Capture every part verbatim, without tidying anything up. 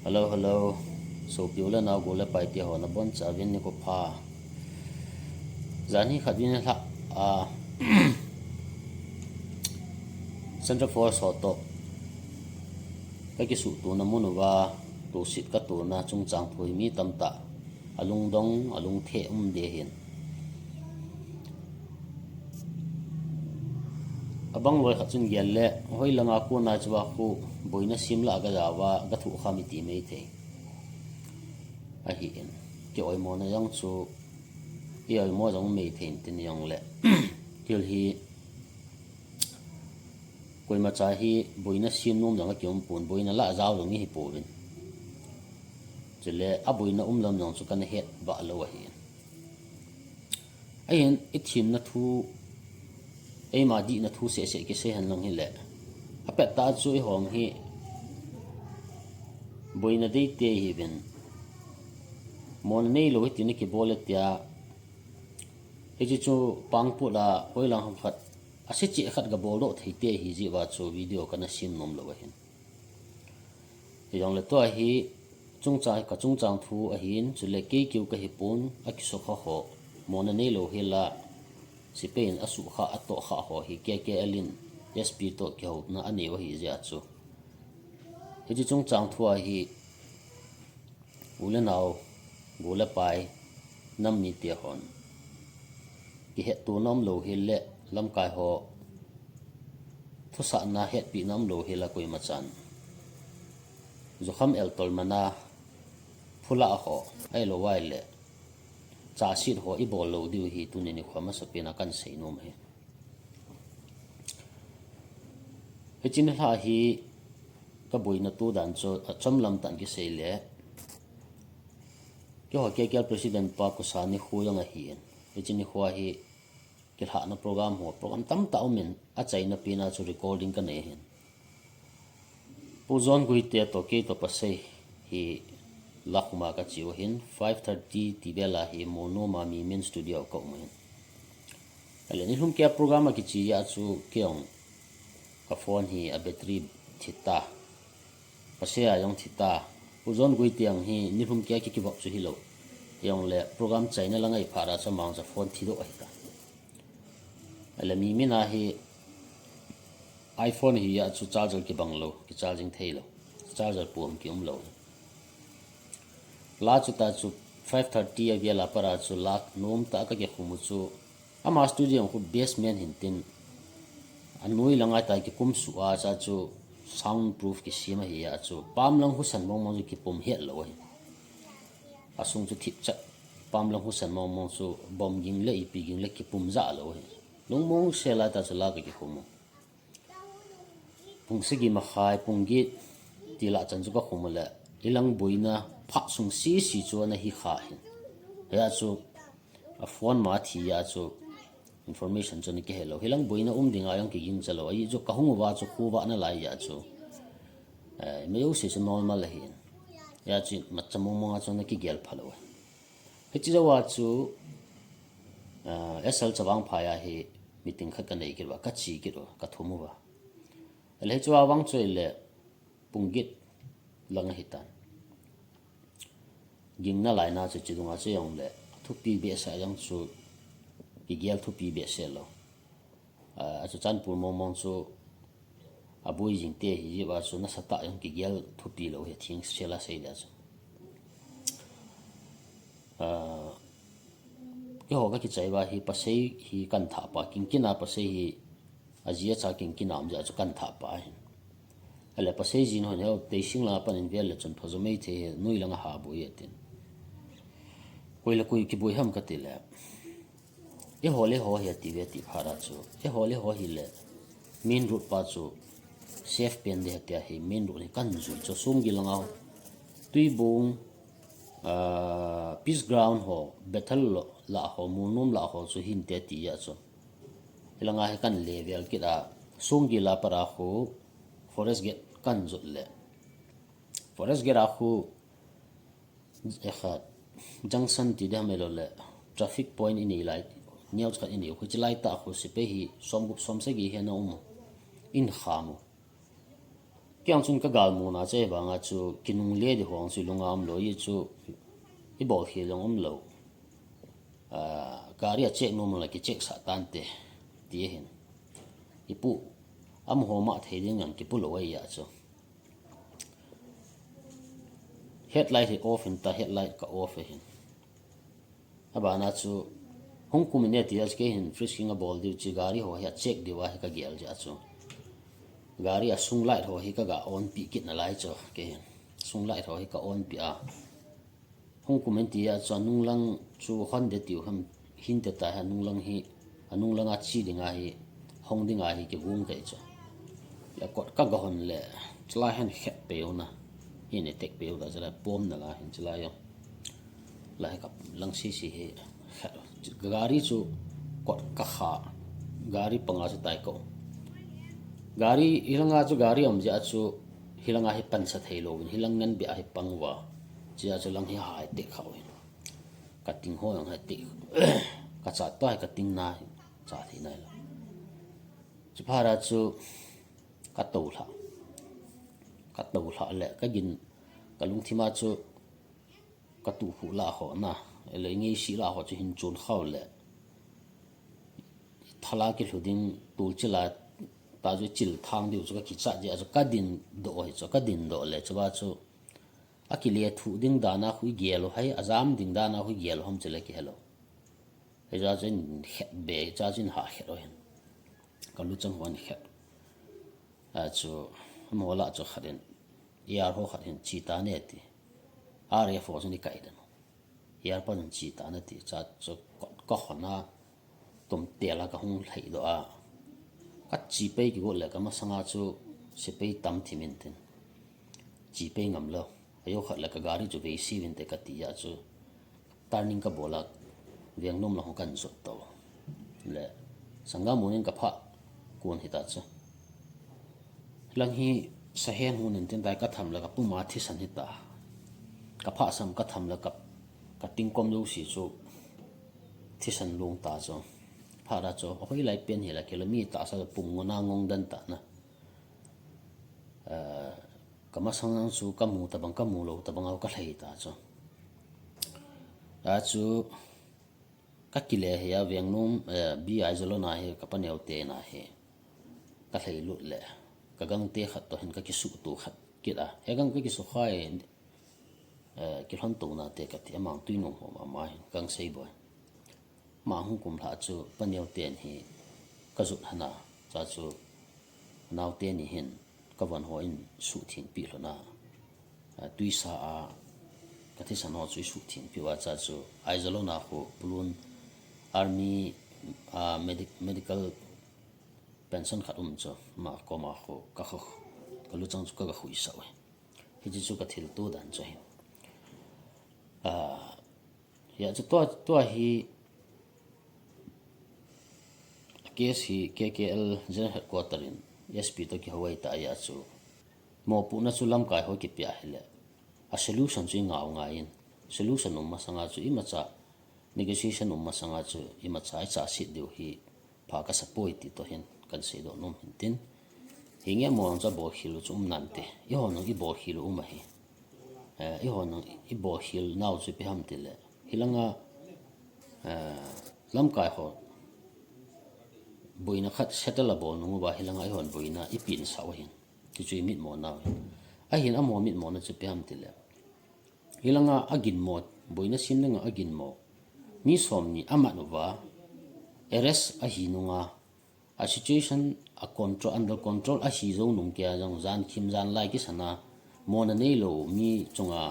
Hello, hello. Sopi u le nao, gol le pai te ho, nabonchauvin nikho pha. Janhi khat vin la a Central Force ho toh kakisuhtona mun uva, toset katona chungchang thu hi mi tamtah alungdong, alungthim um ding ahin. Abang loi khat chun gel le, hoilanga kona chu a khu boina sem lah a gajao a, gathuh kha mi ti mei thei. Ahin, kioimona jong chu, ioimo jong mei thei tin jong le. Thil hi, koimacha hi boina sem nom jong akium pon, boina lah jao jong ihi pouvin. Chule, aboina um lam jong chu kana het bah lou ahin. Ahin, ithemna thu, eima dihna thu seh seh kisei hen lang hile. Apettah chu eihon hi, boina deite ihiuvin. Mona neilou hiti na kibol e tia. Hiche chu pangput a, hoilang ham khat, ase cheh khat gabol doh thei te ihi jeh uva chu video kana sem nom lou ahin. Hijongle tua hi chungchang, kachungchang thu ahin, chule kei keu kahi pon, akisukha ho, mona neilou hila, sepai in asukha, atohkha ho hi K K L in S P toh kihouna anei u ahi jeh a chu. Hiche chungchang thu a hi, u le nao, gol le pai, nam mite hon kihetona umlou hile, lamkai ho, thusahna hetpehna umlou hila koimachan. Jukham eltol mana, phulah ho, ahilou vaile, chaset ho ibol lou diu hi tuni nikho masapen a kahin sei nom ahi. Hiche nilhah hi kaboina to dan chu achomlam tah in kisei le, keiho K K L President pa Kusa nikho jong ahin. Hiche nikho hi kilhahna program ho, program tamtah umin, achaina pen a chu recording kanei ahin. Pu John Guite toh kei toh Pasei hi lakhuma kache u ahin, five thirty ti vel a hi Molnom a Mimin studio a kaum ahin. Ahile nilhum keiya program akiche jeh a chu kei jong ka phone hi a battery thi ta. Pasei a jong thi ta. Pu John Guite jong hi nilhum keiya kikivop chu hilou. Hijongle program chaina lang ahi phat a chu amang chu phone thidoh ahi ta. Ahile Mimin a hi iPhone hi a chu charger kibang lou, kicharging thei lou. Charger pum kium lou. La chu ta chu five thirty a vel a pat a chu la nomtah a kakikhum u chu. Ama studio khu basement hin tin. Anoi lang a ta kikum suh a cha chu soundproof kisem ahi a chu. Pam lang husa mong mong chu kipum het lou ahi. Asung chu thipchat. Pam lang husa mong mong chu bom ging le ipi ging le kipum jah lou ahi. Lungmong sel a ta chu la kakikhum u. Pung sagi makhai, pung get ti lah chan chu kakhum u le, ilang boina phat sung sese chu ana hi kha ahin. Hia chu a phone ma thi a chu information chu ana kihe lou. Hilang boina um dinga jong kiging cha lou. Ahi chu kahung uva chu khovah nalai a chu, eh, mi jouse chu normal ahin. Hia chu imacha mong mong a chu ana kigel pha lou. Hiche jou a chu, ah, S L Chavangphai a hi meeting khat kanei kit uva, kache kit u, kathum uva. Ahile hiche a vang chu ahile pung get lang ahitan. Ging nalai na chu hiche dunga chu jong le, thupi behseh jong chu, kigel thupi behseh lou. Ah, achu chan pul mong mong chu, aboi jing te ahi jeh uva chu nasatah jong kigel thupi lou hi, thingsel a sei le chu. Ah, keiho kakichai uva hi Pasei hi kahin thah pa, Kingkin a Pasei hi, aji acha Kingkin a um jeh a chu kahin thah pa ahin. Ahile Pasei jin hon, "Heo, Teising langa pan in vel le chun phajo mei thei, noi langa ha boi e," atin. Koi le koi kiboi ham kati le, "Eiho le eiho ahi," ati ve ti phat a chu, "Eiho le eiho ahi le, main road pa chu safe pen ding ahi," tia hi main road hi kahin jui chu, Songgil langa Tuibong, ah, Peace Ground ho, Bethel lah ho, Molnom lah ho chu hinte tia chu. Hilanga hi kahin le vel kit a, Songgil a pat a khu Forest Gate kahin jot le, Forest Gate a khu, eh, khat, junction ti ding ham ahilou le, traffic point inei lai, neocha khat inei u, hiche lai tah khu sepai hi somgup somsagi hi ana um u, ahin kham u. Kei ang chun ka galmuna che vanga chu kinungle di hong chu lunga um lo i chu i bol hi long um lo. Ah, gari a check nom la ki check sa tante ti hin. I pu am ho ma thei ding yang ki pu lo ai ya chu. Headlight hi off in ta, headlight ka off hin. Abana chu hung kum in e ti a chu kei hin frisking a bol diu chi gari ho hi a check diu a hi ka gel ja chu. Gari a sung light ho hi ka ga on pi kit na lai chu kei hin. Sung light ho hi ka on pi a. Hung kum in ti a chu a nung lang chu hon de tiu ham hin te ta ha nung lang hi a nung lang a chi ding a hi hong ding a hi ki vung kai chu. Ya kot ka ga hon le chla hen khet pe u na. Hi ne tek pe u da chla pom na la hin chla yo. Lai ka lang si si hi khat. Gari chu kot ka kha. Gari panga chu tai ko. Gari i langa chu gari om ja chu hi langa hi pan sa thei lo in hi lang ngan bia hi pang wa. Chia chu lang hi hai te khau hin. Ka ting ho yang hai te. Ka cha to hai ka ting na cha thei nai lo. Chu phara chu ka to hla. Ka to hla le ka gin ka lungthima chu ka tu khu la ho na, ele ngei si la ho chu hin chun khau le. Thala ki hlu ding tul chila ta chu chil thang diu chu ka kicha dia chu ka din do hi chu ka din do le chu ba chu a kile thu ding dana khu i gel hai a jam ding dana khu i gel hom chele ki helo. He ja chu in khet be cha chu in ha khet o hin. Ka lu chang hon khet. A chu mo la chu khat in. Yar ho khat hin chi ta ne ti. Are fo chu ni kai dan. Yar pa nun chi ta na ti cha chu ka khona tum te la ka hung lhai do a. Ka chi pei ki go le ka masanga chu si pei tam thi min tin. Chi pei ngam lo. Ayo khat le ka gari chu vei si vin te ka ti ya chu. Turning ka bola veng nom la hung kan zot to. Le sanga munin ka pha kun hi ta chu. Lang hi sahen hun in tin dai ka tham la ka puma thisan hi ta. Ka pha sam ka tham la ka, ka tingkom lo si chu thisan lung ta chu. Pha da chu, a hoi lai pen hi la kilometer sa pung ngona ngong dan ta na. Eh, ka masang ang chu ka mu ta bang, ka mu lo ta bang au ka lhai ta chu. A chu, ka kile hi a veng num, eh, B I Zalona hi ka paneo te na hi. Ka lhai lut le. Ka gang te khat to hin ka kisu tu khat kit a. He gang ka kisu khai, eh, kilhon tu na te ka ti amang tui nung ho ma ma hin gang sei boi. Ma hung kum hla chu paneo ten hi ka zut hana. Cha chu nau te ni hin ka van ho in su thing pi hlona. A, tuisa a, ka thisan ho chu i suh thing pi uva cha chu, Aizalona khu, Pulun Army, a, medi-, medical pension khat um chu, ma koma khu, ka khu, ka luchang chu ka, ka khu i sa uve. Hichi chu ka thil tu dan chu hi. A, ya chu tua, tua hi, case hi K K L General Headquarter in S P to kihou ai ta ya chu. Mopohna chu lamkai ho kipia hile. A solution chu i ngau ngai in. Solution um masanga chu imacha, negotiation um masanga chu imacha i cha sit diu hi pha ka support ti to hin kan sei do nom hin tin. Hi nge mo ang cha bol khil u chu um nante. I ho nang i bol khil u um ahi. Eh, i ho nang i bol khil nau chu pi ham ti le. Hilanga, eh, lamkai ho. Boina khat settle a bol nung uva hilanga i hon boina i pin sa u hin. Ti chu i mit mo nau hin. Ahin a mo mit mo na chu pi ham ti le. Hilanga a gin mo, boina sim nanga a gin mo. Mi som ni a mat uva, arrest ahi nunga, a situation a control, under control ahi zo nung kia zong zan khim zan lai kisana, mona nei lo mi chunga,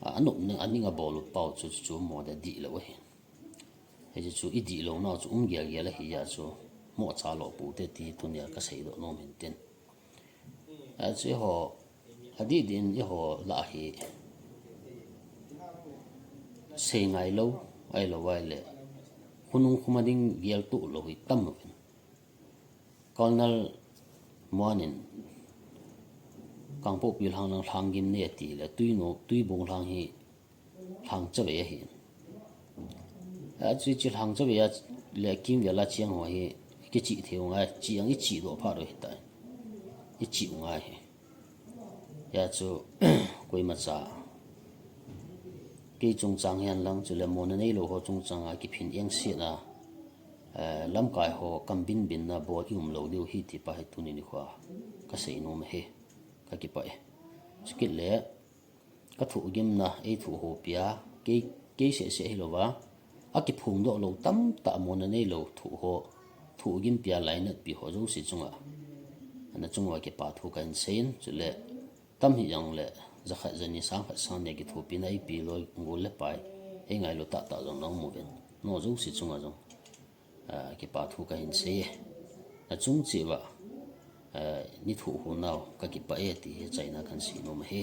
a, a nop ning, a ning a bol u pau chu, chu, chu mo da di lo ahi. Hei chu i di lo nau chu um gel gel ahi ya chu mo cha lo pu te ti tunia ka sei do nom hin tin. A chu i ho, a di din i ho la hi sei ngai lo, ai lo vai le. Khunung khuma ding gel tu lo hi tam lo vin. Colonel Muanin Kangpokpi hlang lang hlang gim ne ti le tui no, tui bung hlang hi hlang chave ahi. A chu chi hlang chave a le kim vela chiang ho hi kichi theu ngai, chi ang i chi do pha do hi ta. I chi u ngai hi. Chu koimacha kei chungchang hihen lang chule mona neilou ho chungchanga kiphin engsetna, lamkai ho kambinbinna bol iumlou diu hi ti pa hi tuni nikhoa kaseinom ahi. Kakipah e. Chukit le kathohgimna eithoh hopia, kei, kei sehseh hilouva, akiphongdoh lou tamtah mona neilou thoh ho, thohgimpia lainatpi ho jouse chunga, nachunguva kipa thu kahin seiyin, chule tam hijongle jakhat jani sangkhat sangni a kithopina eipeh loi gol le pai, eingailu tahtah jong naum uvin, nangho jouse chunga jong kipa thu kahin seiye. Nachung cheh uva neithoh ho nau kakipah e ti hi achaina kahin seinom ahi.